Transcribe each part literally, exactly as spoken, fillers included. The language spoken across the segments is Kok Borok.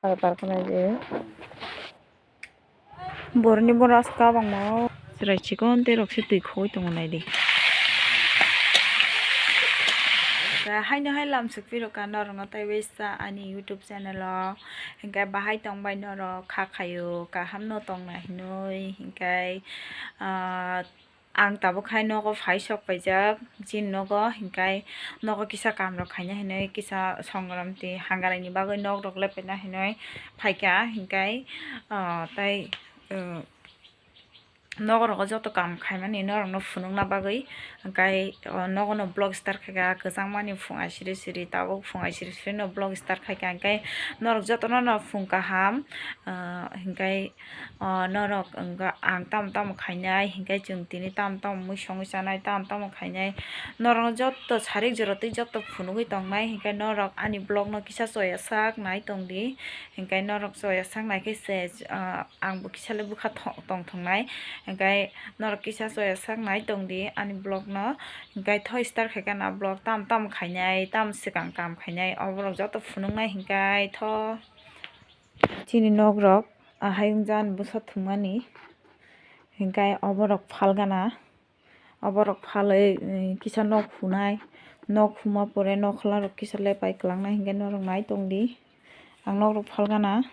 Pai parknai je. Borni boras kabangma chwrai chikon tei rok se twi khogwi tongo naidi. Haino hai lamsok phirokha norokno tei waisa ani YouTube channel o. Hinkhe bahai tongbai norok kha khaio kaham no tongna hinwi hinkhe, ah, Ang tabuk hai nogo phai sok paijak, chini nogo, hinkhe nogo kisa kam rok khaina hinwi, kisa songramti hangaraini bagwi nok rok lepaina hinwi phaikha, hinkhe, ah, tei, ah, nogo rogo joto kam khaimani norokno phunukna bagwi, hinkhe, ah, nogono vlog start khaikha, kwchangmani phung aisiri siri, tabuk phung aisiri sirino vlog start khaikha, hinkhe norok jotono no phung kaham, ah, hinkhe, O, norok wngkha ang tamo tamo khainai, hinkhe chwng tini tamo tamo mui songwi chanai, tamo tamo khainai. Norokno joto sarik jora twi joto phunugwi tongnai, hinkhe norok ani vlogno kisa choya sak nai tongdi. Hinkhe norok choya sak naikhe se, o, angbo kisa le bwkha tho-, tongthoknai. Hinkhe norok kisa choya sak nai tongdi ani vlogno. Hinkhe thoi start khaikhe na vlog tamo tamo khainai, tamo swkang kam khainai, oborok joto phunuknai hinkhe tho. Chini nok rok ahai wngjan bwsa thumani, hinkhe oborok phalgana, oborok phalwi, eh, kisa nok hunai, nok huma pore nokhla rok kisa lepai kwlangnai hinkhe norok nai tongdi, ang nok rok phalgana.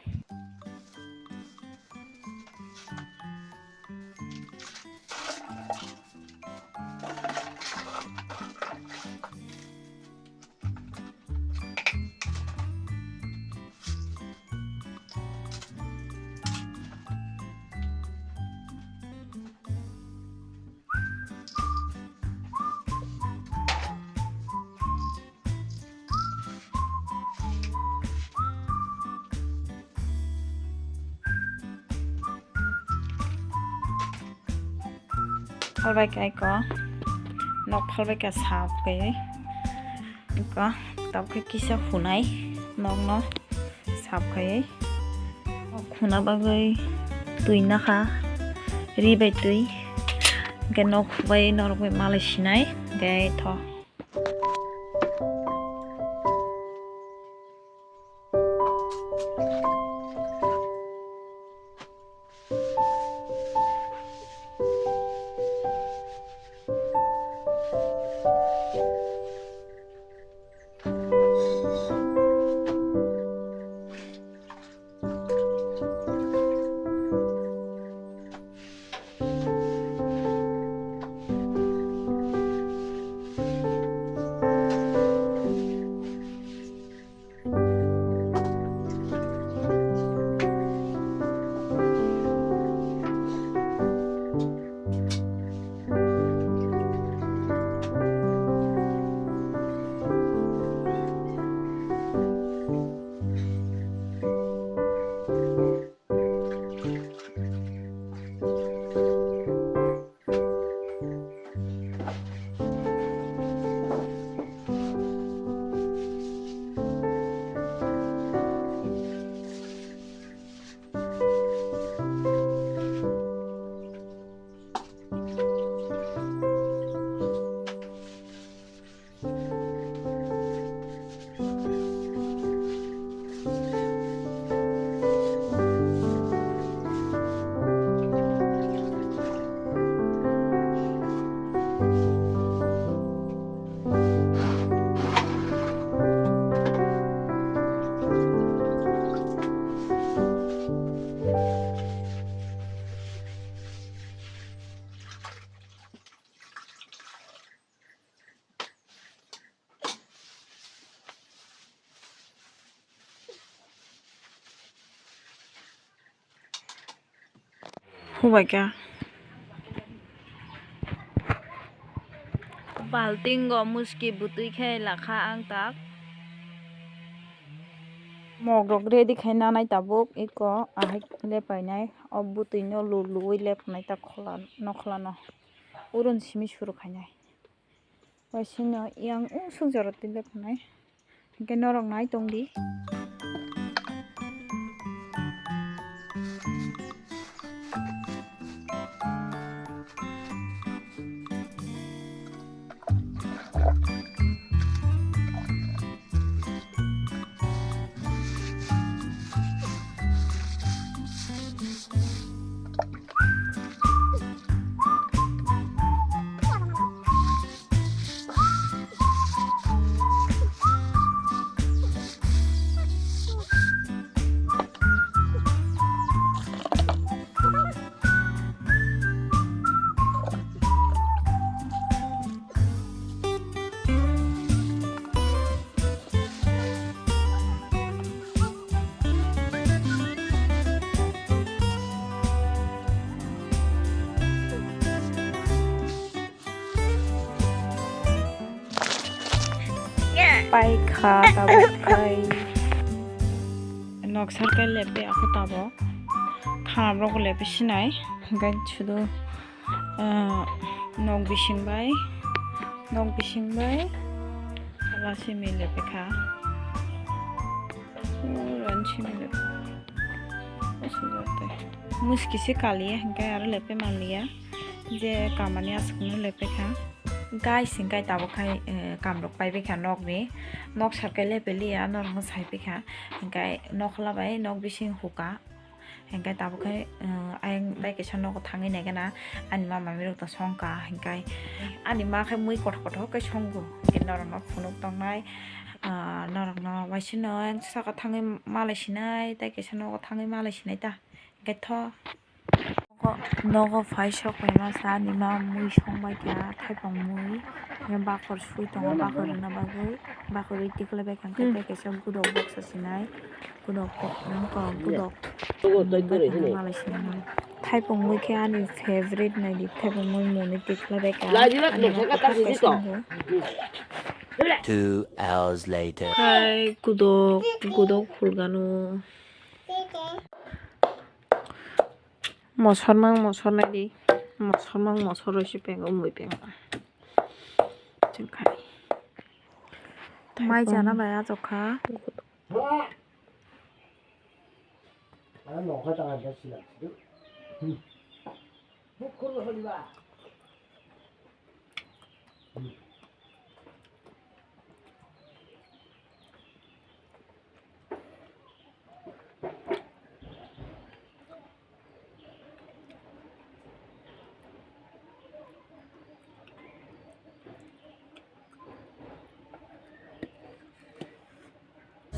Phalbai kha eko, nok phalbai kha sap khe, eko tabuk khe kisa hunai nokno sap khai, nok huna bagwi twi nakha, ri bai twi, hinkhe nok hubai norok bai malai sinai, hinkhe tho. Hubaikha. Baltingo muski bwtwi khe lakha ang tak. Mok rok ready khai nanai tabuk eko ahai lepainai o bwtwi no lu luwi lepnai ta khola nokhla no urun simi suru khainai. Waisino yang usuk jora twi lepnai. Hinkhe norok nai tongdi. Pai kha tabuk khai. Nok sar kai lepe ako tabuk. Khana rok lepe sinai. Hingke sudu, ah, nok bising bai. Nok bising bai. Ala simi lepe kha. Uran simi lepe. Muski se kaliya hingke aro lepe manliya. Je kamani aswkno lepe kha. Guys, hingke tabuk khai, eh, kamrok paibai kha nokni. Nok sar kai lepe liya, norokno sai pai kha. Hingke nokla bai nok bising huka. Hingke tabuk khai, eh, ayang bai kaisa nogo thangwi naikhe na, ani ma mamirok to songkha. Hingke ani ma khe mui kothok kothok khe songo. Hingke norokno phunuk tongnai, ah, norokno waisino ayang saka thangwi malai sinai, tei kaisa nogo thangwi malai sinai ta. Hingke tho. Nogo phai sok pai masa ani ma mui song bai kha, thaipung mui, bakor sui tongo, bakor rwna bagwi, bakor rwi tikhlai bai kha, hwnkhe tei kaisa gudok boksa sinai, gudok kok, gudok malai sinai. Thaipung mui khe ani favorite naidi, thaipung mui muni tikhlai bai kha, ani ma kwthar khe songo. Two hours later. Hai gudok, gudok phulgano. Mosor mang mosor nai di. Mosor mang mosor roi si pengo mui pengo. Chwng khai. Mai chana bai achuk kha.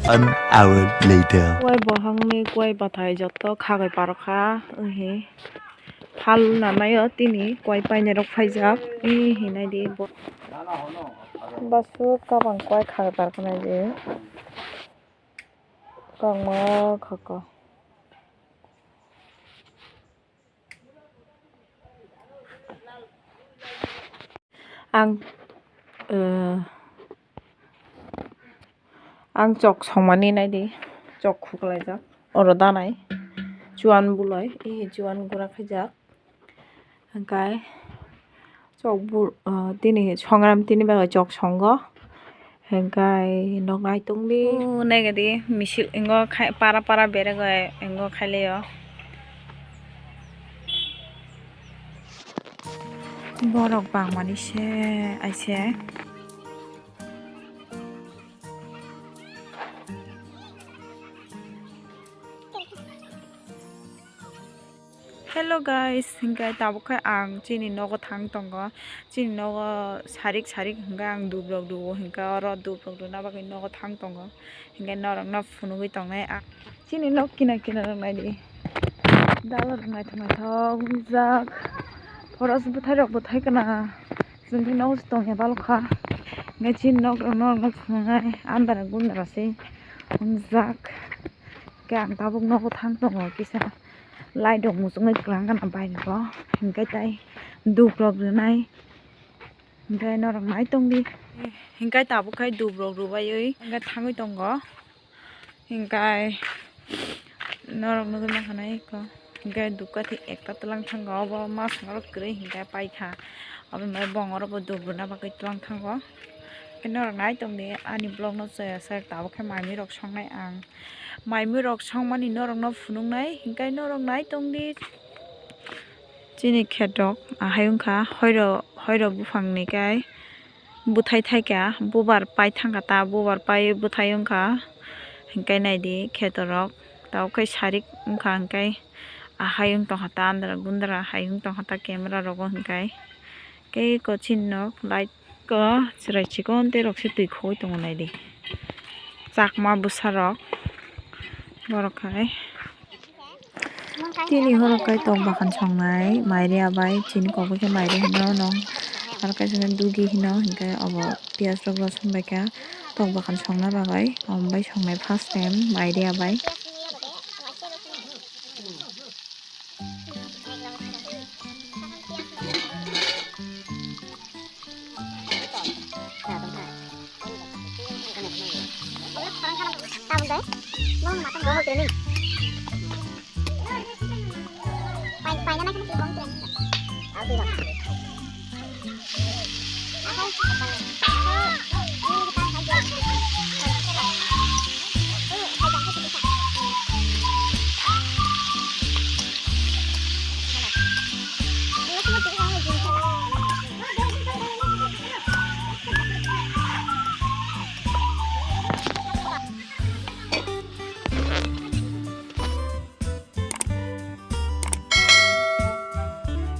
An hour later. Kuai bohangni kuai bathai jotto khagai parokha, wnghi phal nanaio tini kuai painairok phaijak, wnghi naidi bo. Baswk kabang kuai khagai parkha naidi. Kangma khaka. Ang, eh, ang chok songmani naidi, chok khuklaijak, oro danai, chuan bulai, eh, chuan gura khaijak. Hingkai chok bu-, ah, tini songram tini bagwi chok songo. Hingkai nok naitung di. O nai gadi misil ingo khai para para berek bai ingo khai leo. Borok bangmani se aise. Hello guys, hingke tabuk khe ang chini nogo thang tongo, chini nogo sarik sarik hingke ang dubrok duo, hingke oro dubrok duna bagwi nogo thang tongo, hingke norokno phunugwi tongnai ang. Chini nok kinar kinar rok naidi, dala rok naithok naithok wngjak, poros bwthai rok bwthai kana, chwng khe nogo se tongya balokha, hingke chini nok rok norokno phunuknai andhra gundra se wngjak. Khe ang tabuk nogo thang tongo kisa light rok muchungwi kwlang gana bike rok, hingke tai dup rok rwnai, hingke norok nai tongdi. Hingke tabuk khai dup rok rwbaiwi hingke thangwi tongo, hingke norok nugwi mankha nai kho, hingke dup kathi ekta twlang thango, obo masongmarok kwrwi hingke paikha, obo hwnbai bongorokbo dup rwna bagwi twlang thango. Norok nai tongdi ani vlog no chaya sak, tabuk khe mai mui rok songnai ang. Mai mui rok songmani norok no phunuknai, hingkai norok nai tongdi. Chini khetok ahai wngkha hoiro, hoiro buphang ni kai bwthai thaikha, bubar pai thangkha ta, bubar pai bwthai wngkha, hingkai naidi kheto rok tabuk khe sarik wngkha, hingkai ahai wng tongkha ta, andra gundra hai wng tongkha ta camera rogo hingkai. Tei eko chini nok light ko chwrai chikon tei rok se twi khogwi tongo naidi. Chakma bwsa rok borok hai. Tini horo kai tok bahan songnai mai ria bai chini kok bai khe mai ria hino nong aro kaisa dugi hino hinkhe obo piyaj rok rosong bai kha tok bahan songna bagwi omo bai songnai first time mai ria bai. Training.